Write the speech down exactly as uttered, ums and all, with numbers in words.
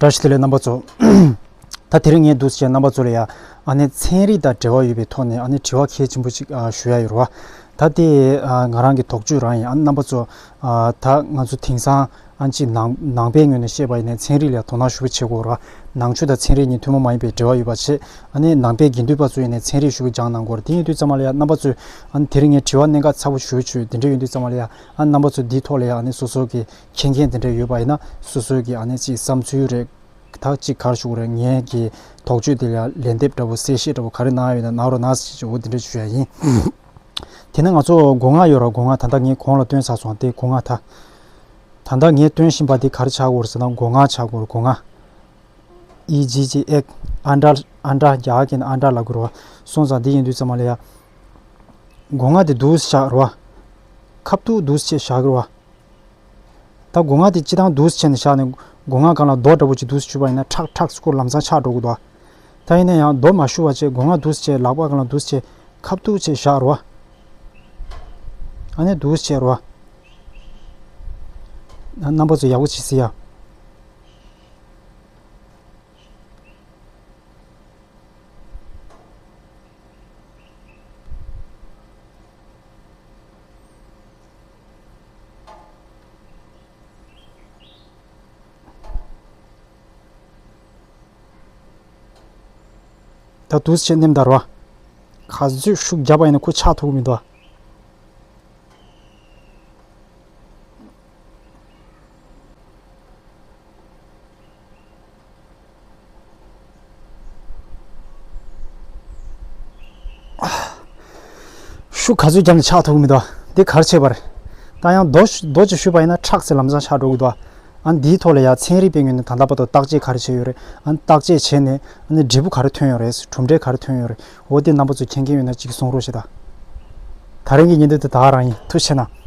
བཀྲ་ཤིས་བདེ་ལེགས་རྣམ་པ་ཚོ། ད་དེ་རིང་ངས་འདུག་སེ་བྱས་རྣམ་པ་ཚོ་ལ་ཡ་ཨ་ནི་ཚན་རིག་དང་འབྲེལ་བ་ཡོད་པའི་ཐོག་ནས་ཨ་ནི་དྲི་བ་གལ་ཆེན་པོ་ཅིག་ཨ་ཞུ་ཡ་ཡོད་རེད་བ། ད་དེ་ཨ་ང་རང་གི་དོགས་གཅོད་རང་ཡིན། ཨ་ནི་རྣམ་པ་ཚོ་ཨ་ད་ང་ཚོ་དེང་སང་ཨ་ཅིག་ནང་ནང་པའི་ངོས་ནས་བཤད་པ་ཡིན་ནའི་ཚན་རིག་ལ་དོ་སྣང་ཞུ་བ་བྱེད་དགོས་རེད་བ། ནང་ཆོས་དང་ཚན་རིག་གཉིས་ཐུན་མོང་མ་ཡིན་པའི་འབྲེལ་བ་ཡོད་པ་བྱས། ཨ་ནི་ནང་པའི་དགེ་འདུན་པ་ཚོ་ཡིན་ནའི་ཚན་རིག་ཞུ་བ་སྦྱང་གནང་དགོས་རེད། དེ་ཡིན་དུས་ཙམ་པ་ལ་ཡ་རྣམ་པ་ཚོས་ཨ་ནི་དེ་རིང་ངས་དྲི་བ་གནད་འགག་ཚ་པོ་ཞུ་བ་བྱོས་དེ་འདྲ་ཡིན་དུས་ཙམ་པ་ལ་ཡ་ཨ་རྣམ་པ་ཚོ་འདིའི་ཐོག་ལ་ཡ་ཨ་ནི་སོ་སོ་གི་མཁྱེན་མཁན་དེ་འདྲ་ཡོད་པ་ཡིན་ན་སོ་སོ་གི་ཨ་ནི་ཅིག་བསམ་ཚུལ་རེད། ད་ཅིག་ག་རེ་ཞུ་དགོས་རེད། ངའི་གི་དོགས་གཅོད་དེ་ལ་ལན་འདེབས་འདྲ་པོ་གསལ་བཤད་འདྲ་པོ་ག་རེ་གནང་ཡ་ཡོད་ན་གནང་རོགས་གནང་ཟེར་ཅིག་འོ་དེ་འདྲ་ཞུ་ཡ་ཡིན། དེ་ནས་ང་ཚོ་སྒོ་ང་ཡོད་ར། སྒོ་ང་ད་ལྟ་ངས་གོང་ལ་སྟོན་ཚར་སོང་། དེ་སྒོ་ང་ད་ད་ལྟ་ངས་སྟོན་བཞིན་པ་དེ་ག་རེ་ཆགས་དགོས་རེད་ཟེར་ན་སྒོ་ང་ཆགས་དགོས་རེད། སྒོ་ང་། ཨི་ཇི་ཇི་ཨེག་ཨན་ཏྲ་ཨན་ཏྲ་རྒྱ་གར་གྱི་ཨན་ཏྲ་ལབ་དགོས་རེད་བ། སོང་ཙང་འདི་ཡིན་དུས་ཙམ་པ་ལ་ཡ་སྒོ་ང་དེ་འདུག་སེ་བཞག་རེད་བ། ཁ་ཐུག་འདུག་སེ་བཞག་རེད་བ། ད་སྒོ་ང་དེ་སྤྱིར་བཏང་འདུག་སེ་བྱས་ནས་བཞག་ནས་སྒོ་ང་སྒང་ལ་རྡོ་འདྲ་པོ་ཅིག་འདུག་སེ་གཞུས་པ་ཡིན་ན་ཁྲག་ཁྲག་སྐོར་ལམ་སང་ཆགས་འགྲོ་གི་འདུག་ད་ཡིན་ན་ཡང་རྡོ་མ་གཞུ་བ་བྱས་སྒོ་ང་འདུག་སེ་བྱས་ལག་པ་སྒང་ལ་འདུག་སེ་བྱས་ཁ་ཐུག་བྱས་བཞག་རེད་བ། ཨ་ནི་འདུག་སེ་བྱས་རེད་བ། རྣམ་པ་ཚོ་ཡག་པོ་བྱེད་ཟེར་ཡ། ད་འདུག་སེ་བྱས་ནེམ་ད་རོ། ག་ཚོད་ཤུགས་རྒྱབ་པ་ཡིན་ན་ཁོ་ཆག་ཐུབ་ཀྱི་མི་འདུག་ཤུགས་ག་ཚོད་བརྒྱབ་ནས་ཆག་ཐུབ་ཀྱི་མི་འདུག་འདི་ག་རེ་བྱས་པ་རེད། ད་ཡང་རྡོ་ཤུ་རྡོ་ཅིག་གཞུས་པ་ཡིན་ན་ཁྲག་ཟེར་ལམ་སང་ཆག་འགྲོ་གི་འདུག་ཨ་འདིའི་ཐོག་ལ་ཡང་ཚན་རིག་པའི་ངོས་ནས་ད་ལྟ་བར་དུ་བརྟག་དཔྱད་ག་རེ་བྱས་ཡོད་རེད། ཨ་བརྟག་དཔྱད་བྱས་ནས་ཨ་ནི་འབྲས་བུ་ག་རེ་ཐོན་ཡོད་རེད། གྲུབ་འབྲས་ག་རེ་ཐོན་ཡོད་རེད། འོ་དེ་རྣམ་པ་ཚོ་མཁྱེན་མཁན་ཡོད་ན་ཅིག་གསུང་རོགས་བྱེད་དང་། ད་རིང་གི་བརྙན་ཐུང་དེ་ད་ག་རང་ཡིན། ཐུགས་རྗེ་གནང་།